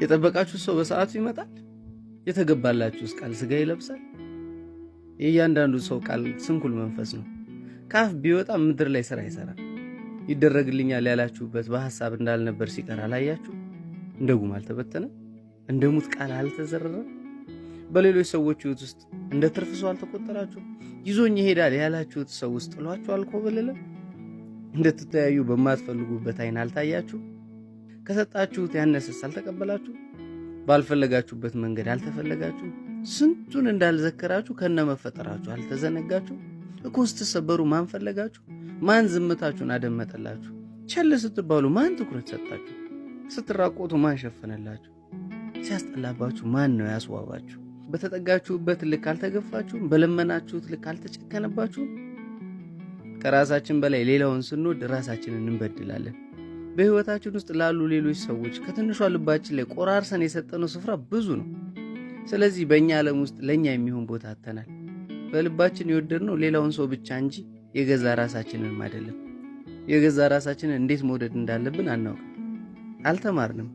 የጠበቃችሁ ሰው በሰዓቱ ይመጣል? የተገባላችሁስ ቃል ስጋ ይለብሳል? የእያንዳንዱ ሰው ቃል ስንኩል መንፈስ ነው። ከአፍ ቢወጣ ምድር ላይ ስራ ይሰራል። ይደረግልኛል ያላችሁበት በሐሳብ እንዳልነበር ሲቀር አላያችሁ? እንደ ጉም አልተበተነ? እንደ ሙት ቃል አልተዘረረ? በሌሎች ሰዎች ሕይወት ውስጥ እንደ ትርፍ ሰው አልተቆጠራችሁ? ይዞኝ ይሄዳል ያላችሁት ሰው ውስጥ ጥሏችሁ አልኮበለለም? እንድትተያዩ በማትፈልጉበት አይን አልታያችሁ? ከሰጣችሁት ያነሰስ አልተቀበላችሁ? ባልፈለጋችሁበት መንገድ አልተፈለጋችሁ? ስንቱን እንዳልዘከራችሁ ከነመፈጠራችሁ አልተዘነጋችሁ? እኮ ስትሰበሩ ማን ፈለጋችሁ? ማን ዝምታችሁን አደመጠላችሁ? ቸል ስትባሉ ማን ትኩረት ሰጣችሁ? ስትራቆቱ ማን ሸፈነላችሁ? ሲያስጠላባችሁ ማን ነው ያስዋባችሁ? በተጠጋችሁበት ልክ አልተገፋችሁም? በለመናችሁት ልክ አልተጨከነባችሁም? ከራሳችን በላይ ሌላውን ስንወድ ራሳችንን እንበድላለን። በሕይወታችን ውስጥ ላሉ ሌሎች ሰዎች ከትንሿ ልባችን ላይ ቆራርሰን የሰጠነው ስፍራ ብዙ ነው። ስለዚህ በእኛ ዓለም ውስጥ ለእኛ የሚሆን ቦታ አጥተናል። በልባችን የወደድነው ሌላውን ሰው ብቻ እንጂ የገዛ ራሳችንንም አይደለም። የገዛ ራሳችንን እንዴት መውደድ እንዳለብን አናውቅም፣ አልተማርንም።